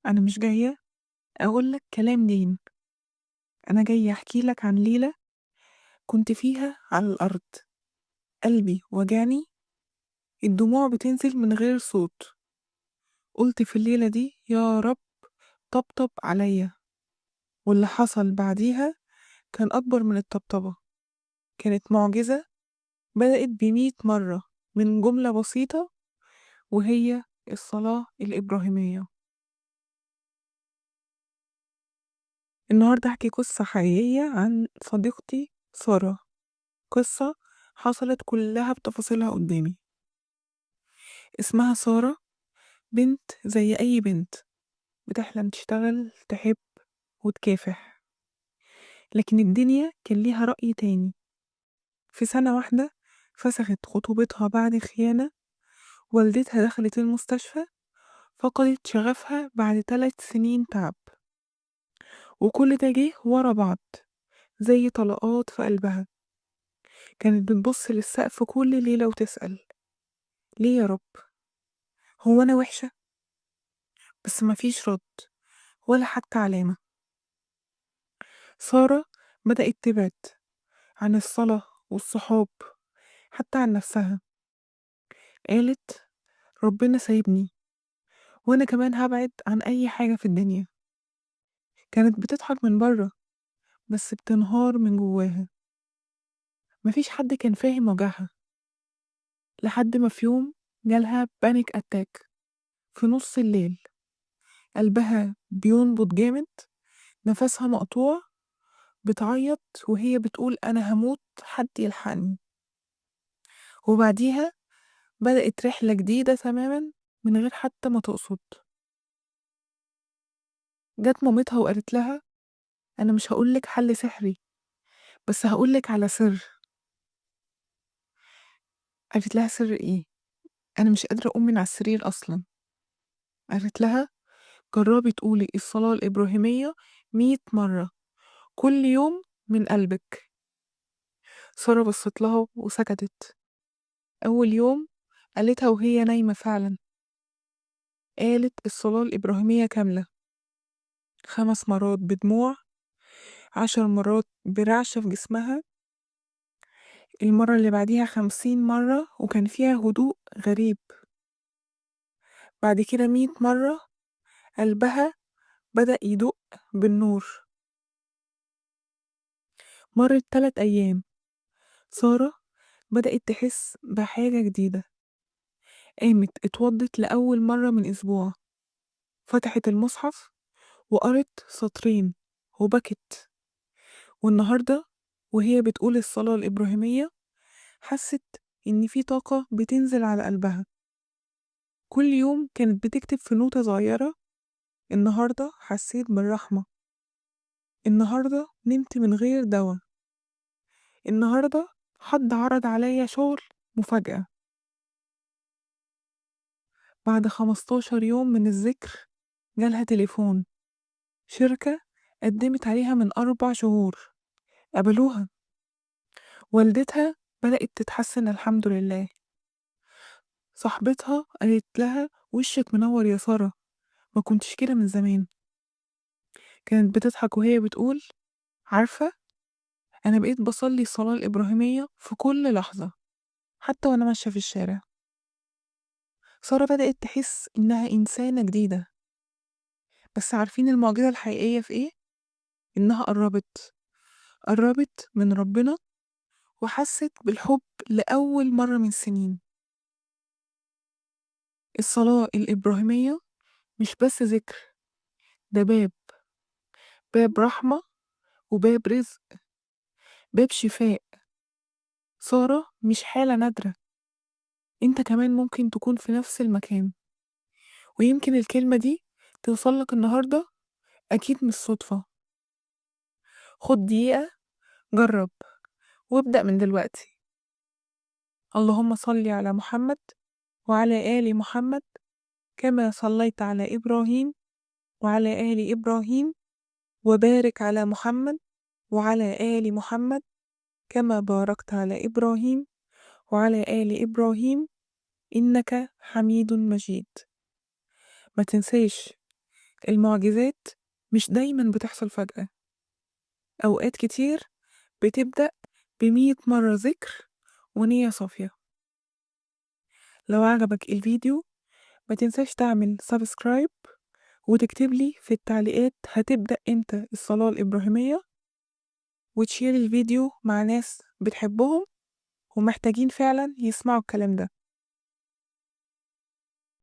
أنا مش جاية أقولك كلام دين، أنا جاية أحكي لك عن ليلة كنت فيها على الأرض، قلبي وجعني، الدموع بتنزل من غير صوت. قلت في الليلة دي يا رب طبطب عليا، واللي حصل بعديها كان أكبر من الطبطبة. كانت معجزة بدأت ب100 مرة من جملة بسيطة، وهي الصلاة الإبراهيمية. النهاردة هحكي قصة حقيقية عن صديقتي سارة، قصة حصلت كلها بتفاصيلها قدامي. اسمها سارة، بنت زي أي بنت بتحلم تشتغل، تحب وتكافح، لكن الدنيا كان ليها رأي تاني. في سنة واحدة فسخت خطوبتها بعد خيانة، والدتها دخلت المستشفى، فقدت شغفها بعد 3 سنين تعب، وكل ده جه ورا بعض زي طلقات في قلبها. كانت بتبص للسقف كل ليلة وتسأل ليه يا رب، هو أنا وحشة؟ بس مفيش رد ولا حتى علامة. سارة بدأت تبعد عن الصلاة والصحاب، حتى عن نفسها. قالت ربنا سايبني وأنا كمان هبعد عن أي حاجة في الدنيا. كانت بتضحك من بره بس بتنهار من جواها. مفيش حد كان فاهم وجعها، لحد ما في يوم جالها panic attack في نص الليل. قلبها بينبض جامد، نفسها مقطوع، بتعيط وهي بتقول أنا هموت، حد يلحقني. وبعديها بدأت رحلة جديدة تماما من غير حتى ما تقصد. جت مامتها وقالت لها أنا مش هقولك حل سحري، بس هقولك على سر. قالت لها سر إيه؟ أنا مش قادرة أقوم من على السرير أصلا. قالت لها جربي تقولي الصلاة الإبراهيمية 100 مرة كل يوم من قلبك. سارة بصت لها وسكتت. أول يوم قالتها وهي نايمة فعلا، قالت الصلاة الإبراهيمية كاملة، 5 مرات بدموع، 10 مرات برعشة في جسمها، المرة اللي بعديها 50 مرة وكان فيها هدوء غريب. بعد كده 100 مرة قلبها بدأ يدق بالنور. مرت 3 أيام، سارة بدأت تحس بحاجة جديدة. قامت اتوضت لأول مرة من أسبوع، فتحت المصحف وقرت سطرين وبكت. والنهاردة وهي بتقول الصلاة الإبراهيمية حست إن في طاقة بتنزل على قلبها. كل يوم كانت بتكتب في نوتة صغيرة، النهاردة حسيت بالرحمة، النهاردة نمت من غير دواء، النهاردة حد عرض عليا شغل مفاجأة. بعد 15 يوم من الذكر جالها تليفون، شركة قدمت عليها من 4 شهور، قبلوها. والدتها بدأت تتحسن الحمد لله. صاحبتها قالت لها وشك منور يا سارة، ما كنتش كده من زمان. كانت بتضحك وهي بتقول عارفة أنا بقيت بصلي الصلاة الإبراهيمية في كل لحظة حتى وأنا ماشية في الشارع. سارة بدأت تحس إنها إنسانة جديدة. بس عارفين المعجزة الحقيقية في إيه؟ إنها قربت من ربنا وحست بالحب لأول مرة من سنين. الصلاة الإبراهيمية مش بس ذكر، ده باب، باب رحمة وباب رزق، باب شفاء. سارة مش حالة نادرة، انت كمان ممكن تكون في نفس المكان، ويمكن الكلمة دي توصلك النهاردة أكيد مش صدفة. خد دقيقة، جرب وابدأ من دلوقتي. اللهم صل على محمد وعلى آل محمد كما صليت على إبراهيم وعلى آل إبراهيم، وبارك على محمد وعلى آل محمد كما باركت على إبراهيم وعلى آل إبراهيم إنك حميد مجيد. ما تنساش المعجزات مش دايما بتحصل فجأة، أوقات كتير بتبدأ ب100 مرة ذكر ونية صافية. لو عجبك الفيديو ما تنساش تعمل subscribe وتكتب لي في التعليقات هتبدأ امتى الصلاة الإبراهيمية، وتشير الفيديو مع ناس بتحبهم ومحتاجين فعلا يسمعوا الكلام ده.